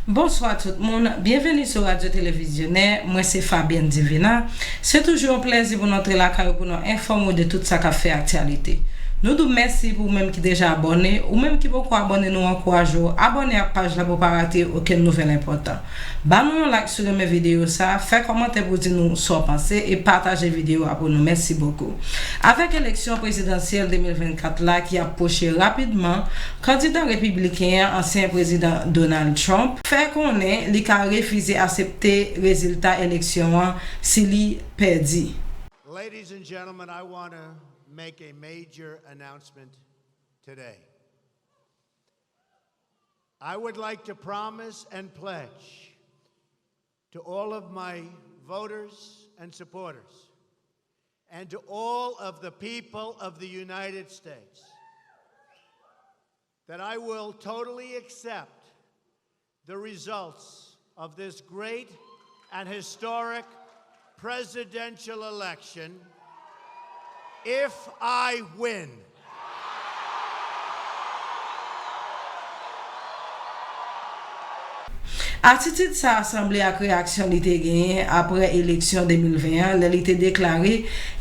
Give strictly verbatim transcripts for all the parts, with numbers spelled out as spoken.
Bonswa tout moun, byenveni sou Radyo Televizyonè, mwen se Fabienne Divina. Se toujou yon plèzi pou n antre lakay ou pou n enfòme w de tout sa k ap fè aktyalite. Nou di w mèsi pou ou menm ki deja abòne, ou menm ki poko abòne nou ankouraje w abòne ak paj la pou w pa rate okenn nouvèl enpòtan. Ba nou yon like si w renmen videyo sa, fè kòmantè pou di nou sa w panse e pataje videyo a pou nou. Mèsi bokou. Avèk eleksyon prezidansyèl de mil vennkat la ki ap pwoche rapidman, kandida repibliken an, ansyen prezidan Donald Trump, fè konnen li ka refize aksepte rezilta eleksyon an si li pèdi. Ladies and gentlemen, I want to make a major announcement today. I would like to promise and pledge to all of my voters and supporters and to all of the people of the United States that I will totally accept the results of this great and historic presidential election if I win. Atitid sa a sanble ak reyaksyon li te genyen apre eleksyon de mil ven an, lè li te deklare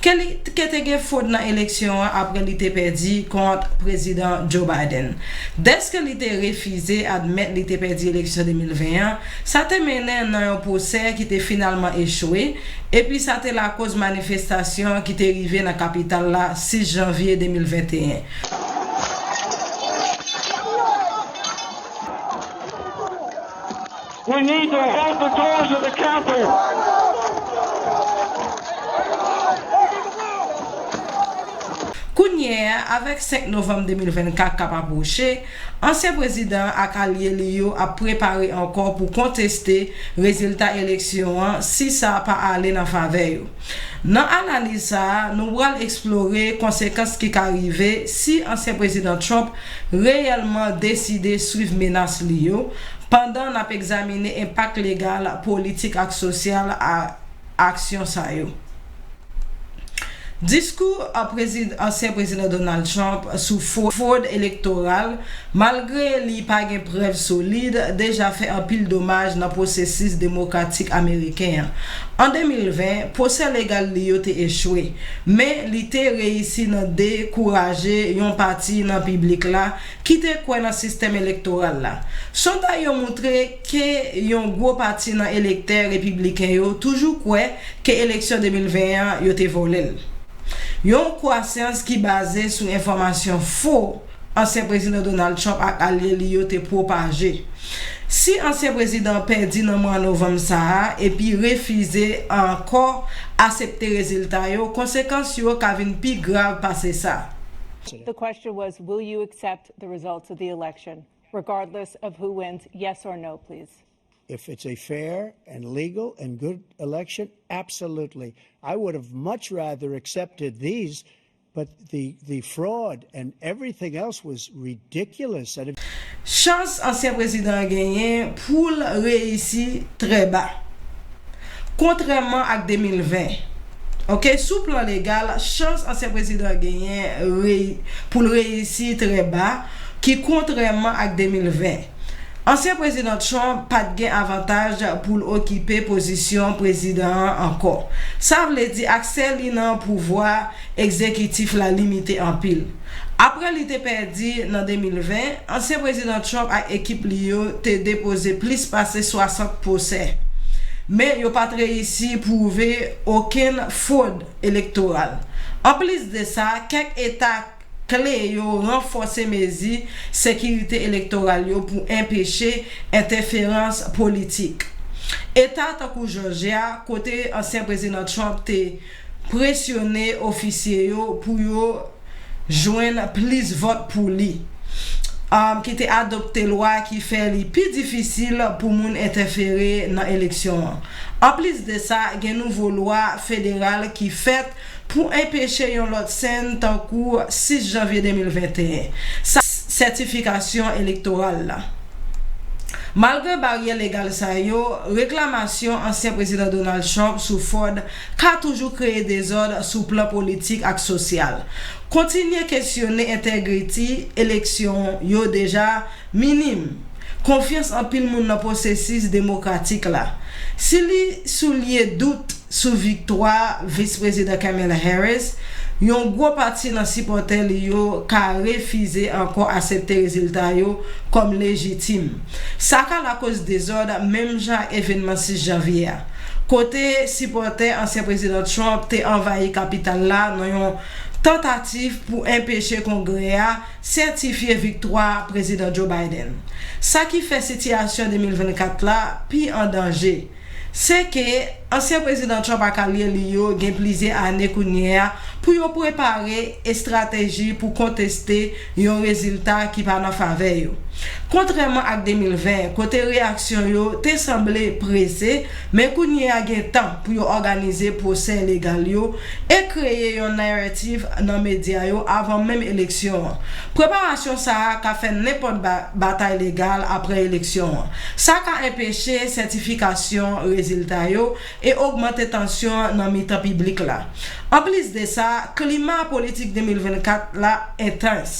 ke li ke te gen fwod nan eleksyon an apre li te pèdi kont Prezidan Joe Biden. Dèske li te refize admèt li te pèdi eleksyon de mil ven an, sa te mennen nan yon pwosè ki te finalman echwe, epi sa te lakoz manifestasyon ki te rive nan kapital la sis janvye de mil venteyen. We need to hold the doors of the Capitol. Kounye a, avèk senk novanm de mil vennkat k ap apwoche, ansyen prezidan an ak alye li yo ap prepare ankò pou konteste rezilta eleksyon an si sa pa ale nan favè yo. Nan analiz sa a, nou pral eksplore konsekans ki ka rive si ansyen prezidan Trump reyèlman deside swiv menas li yo, pandan n ap egzamine enpak legal, politik ak sosyal a aksyon sa yo. Diskou a prezi- ansyen prezidan Donald Trump sou fwo- fwod elektoral, malgre li pa gen prèv solid, deja fè anpil domaj nan pwosesis demokratik ameriken an. An de mil ven, pwosè legal li yo te echwe, men li te reyisi nan dekouraje yon pati nan piblik la ki te kwè nan sistèm elektoral la. Sonday yo moutre ke yon gwo pati nan elektè repibliken yo toujou kwè ke eleksyon de mil ven an yo te vòlè l. Yon kwasyans ki baze sou enfòmasyon fo ansyen prezidan Donald Trump ak alye li yo te pwopaje. Si ansyen prezidan an pèdi nan mwa novanm sa a epi refize ankò aksepte rezilta yo, konsekans yo ka vin pi grav pase sa. The question was, will you accept the results of the election, regardless of who wins? Yes or no, please. If it's a fair and legal and good election, absolutely. I would have much rather accepted these, but the, the fraud and everything else was ridiculous. And if Chans ansyen prezidan an genyen pou l reyisi trè ba. Kontrèman ak de mil ven, oke, sou plan legal, chans ansyen prezidan an genyen rey- pou l reyisi trè ba, ki kontrèman ak de mil ven. Ansyen prezidan Trump pa t gen avantaj pou l okipe pozisyon prezidan an ankò. Sa vle di aksè li nan pouvwa egzekitif la limite anpil. Apre li te pèdi nan de mil ven, ansyen prezidan Trump ak ekip li yo te depoze plis pase swasant pwosè, men yo pa t reyisi pwouve okenn fwod elektoral. Anplis de sa, kèk eta kle yo ranfòse mezi sekirite elektoral yo pou enpeche entèferans politik. Eta tankou Jòjya, kote ansyen prezidan Trump te presyone ofisye yo pou yo jwenn plis vòt pou li, um, ki te adopte lwa ki fè li pi difisil pou moun entèfere nan eleksyon an. Anplis de sa, gen nouvo lwa federal ki fèt pou enpeche yon lòt sèn tankou sis janvye de mil venteyen, sa sètifikasyon elektoral la. Malgre baryè legal sa yo, reklamasyon ansyen prezidan Donald Trump sou fwod ka toujou kreye dezòd sou plan politik ak sosyal. Kontinye kesyone entegriti eleksyon yo deja minim. konfyans anpil moun nan pwosesis demokratik la. Si li soulye dout sou viktwa Vis Prezidan Kamala Harris, yon gwo pati nan sipòtè li yo ka refize ankò aksepte rezilta yo kòm lejitim. Sa ka lakoz dezòd, menm jan ak evènman sis janvye a, kote sipòtè ansyen Prezidan Trump te anvayi kapital la nan yon tantativ pou enpeche Kongrè a sètifye viktwa Prezidan Joe Biden. Sa ki fè sitiyasyon de mil vennkat la pi an danje, se ke ansyen Prezidan Trump ak alye li yo gen plizyè ane kounye a pou yo prepare estrateji pou konteste yon rezilta ki pa nan favè yo. Kontrèman ak de mil ven, kote reyaksyon yo te sanble prese, men kounye a gen tan pou yo òganize pwosè legal yo e kreye yon naratif nan medya yo avan menm eleksyon an. Preparasyon sa a ka fè nenpòt ba-, batay legal apre eleksyon an. Sa ka enpeche sètifikasyon rezilta yo e ogmante tansyon nan mitan piblik la. Anplis de sa, klima politik de mil vennkat la entans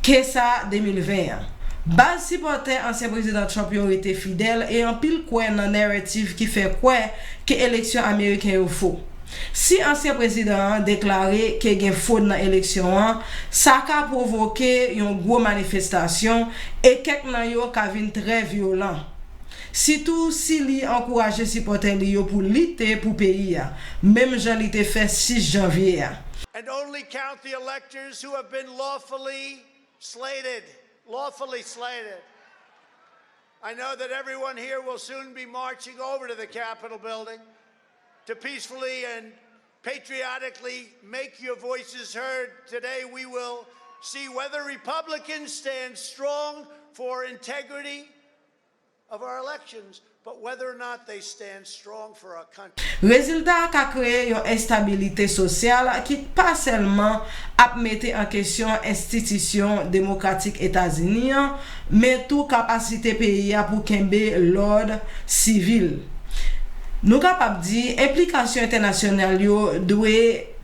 ke sa de mil ven an. Baz sipòtè ansyen Prezidan Trump yo rete fidèl e anpil kwè nan naratif ki fè kwè ke eleksyon ameriken yo fo. Si ansyen prezidan an deklare ke gen fwod nan eleksyon an, sa ka pwovoke yon gwo manifestasyon e kèk nan yo ka vin trè vyolan. Sitou si li ankouraje sipòtè li yo pou lite pou peyi a, menm jan li te fè sis janvye a. And only count the electors who have been lawfully slated, lawfully slated. I know that everyone here will soon be marching over to the Capitol building to peacefully and patriotically make your voices heard. Today we will see whether Republicans stand strong for integrity of our elections, but whether or not they stand strong for our country. Rezilta a ka kreye yon enstabilite sosyal ki pa sèlman ap mete an kesyon enstitisyon demokratik Etazini an, men tou kapasite peyi a pou kenbe lòd sivil. Nou kapab di, enplikasyon entènasyonal yo dwe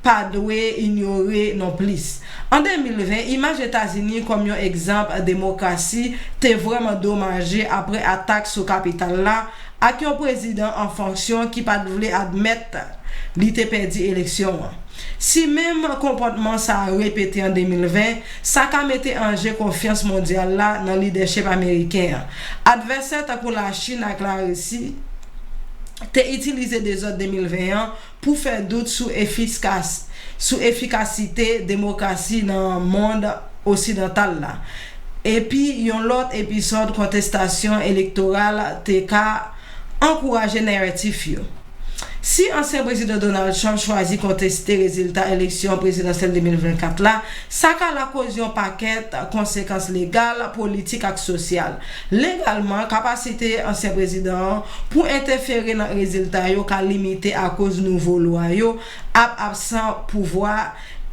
pa dwe inyore non plis. An de mil ven, imaj Etazini kòm yon egzanp demokrasi te vrèman domaje apre atak sou kapital la ak yon prezidan an fonksyon ki pa t vle admèt li te pèdi eleksyon an. Si menm konpòtman sa a repete an de mil ven, sa ka mete an je konfyans mondyal la nan lidèchip ameriken an. Advèsè tankou Lachin ak Larisi te itilize dezòd de mil ven an pou fè dout sou efikas-, sou efikasite demokrasi nan mond osidantal la. Epi, yon lòt episòd kontestasyon elektoral te ka ankouraje naratif yo. Si ansyen prezidan Donald Trump chwazi konteste rezilta eleksyon prezidansyèl de mil vennkat la, sa ka lakoz yon pakèt konsekans legal, politik ak sosyal. Legalman, kapasite ansyen prezidan an pou entèfere nan rezilta yo ka limite akoz nouvo lwa yo ap absan pouvwa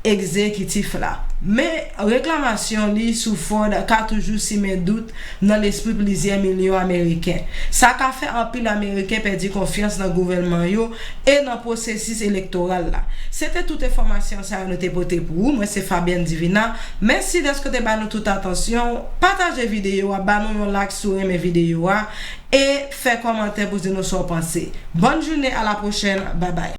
egzekitif la. Men, reklamasyon li sou fwod ka toujou simen dout nan lespri plizyè milyon Ameriken. Sa ka fè anpil Ameriken pèdi konfyans nan gouvènman yo e nan pwosesis elektoral la. Se te tout enfòmasyon sa yo nou te pote pou ou. Mwen se Fabienne Divina. Mèsi dèske w te ba nou tout atansyon w. Pataje videyo a, ba nou yon like si w renmen videyo a, e fè kòmantè pou di nou sa w panse. Bòn jounen, a la pwochèn, babay.